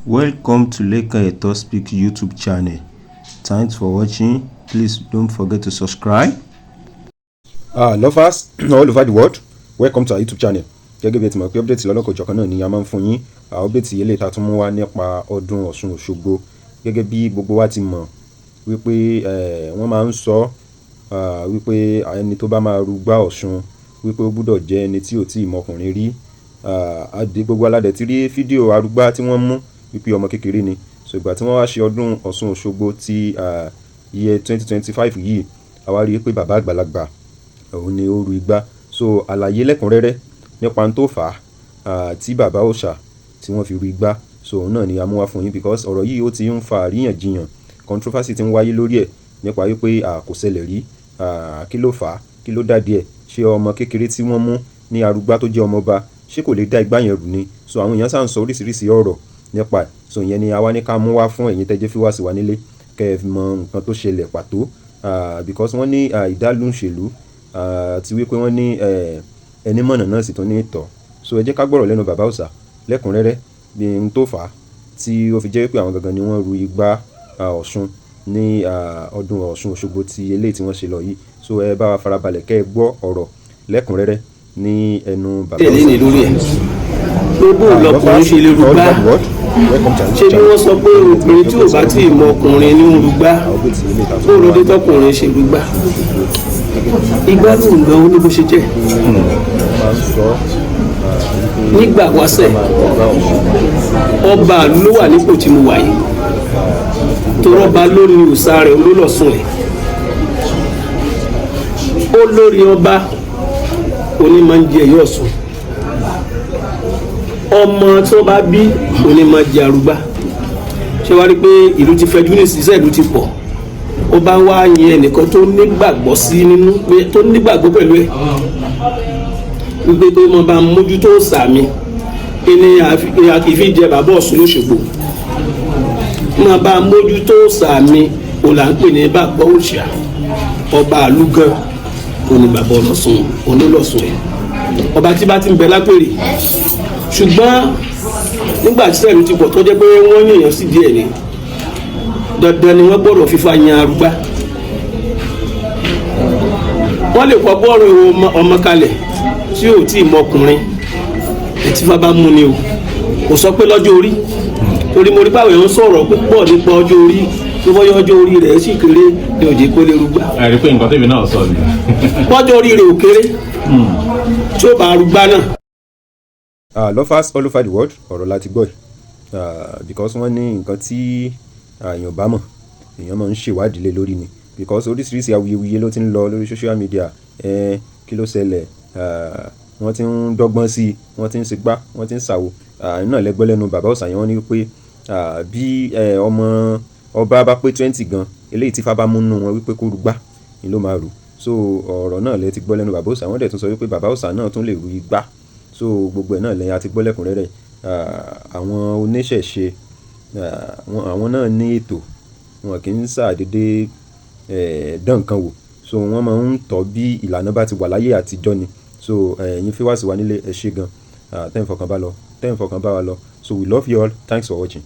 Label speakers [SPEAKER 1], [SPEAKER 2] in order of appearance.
[SPEAKER 1] Welcome to Lekan Eto Speak YouTube channel. Thanks for watching. Please don't forget to subscribe.
[SPEAKER 2] Lovers all over the world, welcome to our YouTube channel. Gẹ́gẹ́ bí ẹ ti mọ̀ pé update lọ́lọ́kan-ò-jọ̀kan náà ni a máa ń fún yín. Update eléyìí tá a tún mú wá nípa ọdún Ọ̀ṣun Òṣogbo. Gẹ́gẹ́ bí gbogbo wa ti mọ̀ wípé wọ́n máa ń sọ wípé ẹni tó bá máa rúgbà Ọ̀ṣun, wípé ó gbúdọ̀ jẹ́ ẹni tí ò tí ì mọkùnrin rí. Adé gbogbo aládẹ ti rí fídíò arúgbá tí wọ́n mú wípé ọmọ kékeré ni. So ìgbà tí wọ́n wá ṣe ọdún Ọ̀ṣun Òṣogbo ti year 2025 yìí, a wá rí i pé bàbá àgbàlagbà òun ni ó ru igbá. So àlàyé lẹ́kùnrẹ́rẹ́ nípa ohun tó fà á tí bàbá òòṣà tí wọ́n fi ru igbá, so òun náà ni a mú wá fún yín, because ọ̀rọ̀ yìí, ó ti ń fa àríyànjiyàn, controversy ti ń wáyé lórí ẹ̀ nípa wípé kò ṣẹlẹ̀ rí. Kí ló fà á? Kí ló dá díẹ̀? Ṣé ọmọ kékeré tí wọ́n mú ní arúgbá tó jẹ́ ọmọ ọba, ṣé kò lè dá igbá yẹn rù ni? So àwọn èèyàn sáà ń sọ oríṣiríṣi ọ̀rọ̀ nípa ẹ̀. So ìyẹn ni a wá ní ká mú wá fún ẹ̀yin tẹ́ jẹ́ viewers wa nílé, kẹ́ ẹ mọ nǹkan tó ṣẹlẹ̀ pàtó, because wọ́n ní ìdálùṣèlú àti wípé wọ́n ní ẹni mọ̀nà náà sì tún ní ìtọ̀. So ẹ jẹ́ ká gbọ́rọ̀ lẹ́nu bàbá òòṣà lẹ́kùnrẹ́rẹ́ bí n tó fà á tí ó fi jẹ́ pé àwọn gangan ni wọ́n ru igbá Ọ̀ṣun ní ọdún Ọ̀ṣun Òṣogbo ti eléyìí tí wọ́n ṣe lọ yìí. So ẹ bá wa farabalẹ̀ kẹ́ ẹ gbọ́ ọ̀rọ̀ lẹ́kùnrẹ́rẹ́ ní ẹnu bàbá.
[SPEAKER 3] Tẹ̀lé ní lórí ẹ̀ pé bó lọkùnrin ṣe lè rúgbá. Ṣé bí wọ́n sọ pé obìnrin tí ò bá tí ì mọ ọkùnrin ní ń rúgbá, bó ló dé tọkùnrin ṣe rúgbá igbá? Ló ń gan ó ní bó ṣe jẹ́. Nígbà wáṣẹ̀, ọba ló wà nípò tí mo wà yìí, torọ́ba ló ní òòṣà rẹ̀, olólọ́sùn ẹ̀. Olórí ọba oní máa ń jẹ ẹ̀yọ́ Ọ̀ṣun. Ọmọ tí wọ́n bá bí òní máa jẹ arúgbá. Ṣé wàá rí i pé ìlú ti fẹjú ní ìsinsẹ́, ìlú ti pọ̀. Ó bá wá yan ẹnìkan tó nígbàgbọ́ sí nínú, pé tó nígbàgbọ́ pẹ̀lú ẹ̀, wípé kó mọ bá mójútó sàmì ẹni ìfi jẹ bàbá Ọ̀ṣun lóṣogbo, máa bá mójútó sàmì, òun là ń pè ní bàbá òòṣà. Ọba àlùgán òun ni bàbá ọlọ́sùn, onílọ̀sùn ẹ̀, ọba tí bá ti ń bẹ lápèrè. Ṣùgbọ́n nígbà tí sẹ́ẹ̀lú ti pọ̀, tó jẹ́ pé wọ́n yànyàn sí díẹ̀ ni, dandan ni wọ́n gbọ́dọ̀ fífa yan arúgbá. Wọ́n lè kọ́ bọ́ọ̀rù ọmọ kalẹ̀ tí ò tí ì mọkùnrin ẹtí fá bá mú ni o. Kò sọ pé lọ́jọ́ orí, torí mo rí báwo èèyàn sọ̀rọ̀ púpọ̀ nípa ọjọ́ orí, tó bọ́yá ọjọ́ orí rẹ̀ sì kéré ní òjì kó lè rúgbà.
[SPEAKER 4] Ẹ rí i pé nǹkan tèmi náà sọ ni.
[SPEAKER 3] Bọ́jọ́ orí rẹ̀ ò kéré tí ó bá rúgbà náà.
[SPEAKER 2] Lovers all over the world, ọ̀rọ̀ láti gbọ́ yìí, because wọ́n ní nǹkan tí èèyàn bá mọ̀, èèyàn máa ń ṣèwádìí lé lórí ni, because oríṣiríṣi awuyewuye ló ti ń lọ lórí social media. Kí ló ṣẹlẹ̀? Wọ́n ti ń dọ́gbọ́n sí i, wọ́n ti ń ṣègbà, wọ́n ti ń ṣàwò náà. Lẹ́gbọ́ lẹ́nu bàbá òòṣà yẹn, wọ́n ní pé bí ọmọ ọba bá pé 20 gan, eléyìí tí Ifá bá múnú wọn wípé kó rúgbà ni ló máa rù. So ọ̀rọ̀ náà lẹ ti gbọ́ lẹ́nu bàbá òòṣà. Wọ́n dẹ̀ tún sọ wípé bàbá òòṣà náà tún lè ru igbá. So gbogbo ẹ̀ náà lẹ́yìn àti gbọ́ lẹ́kùnrẹ́rẹ́. Àwọn oníṣẹ̀ṣe, àwọn náà ní ètò, wọn kì í ṣàdédé dán nǹkan wò. So wọ́n máa ń tọ́ bí ìlànà bá ti wà láyé àtijọ́ ni. So ẹ̀yin viewers wa nílé, ẹ ṣé gan tẹ́ ń fọkàn bá lọ, tẹ́ ń fọkàn bá wa lọ. So we love you all. Thanks for watching.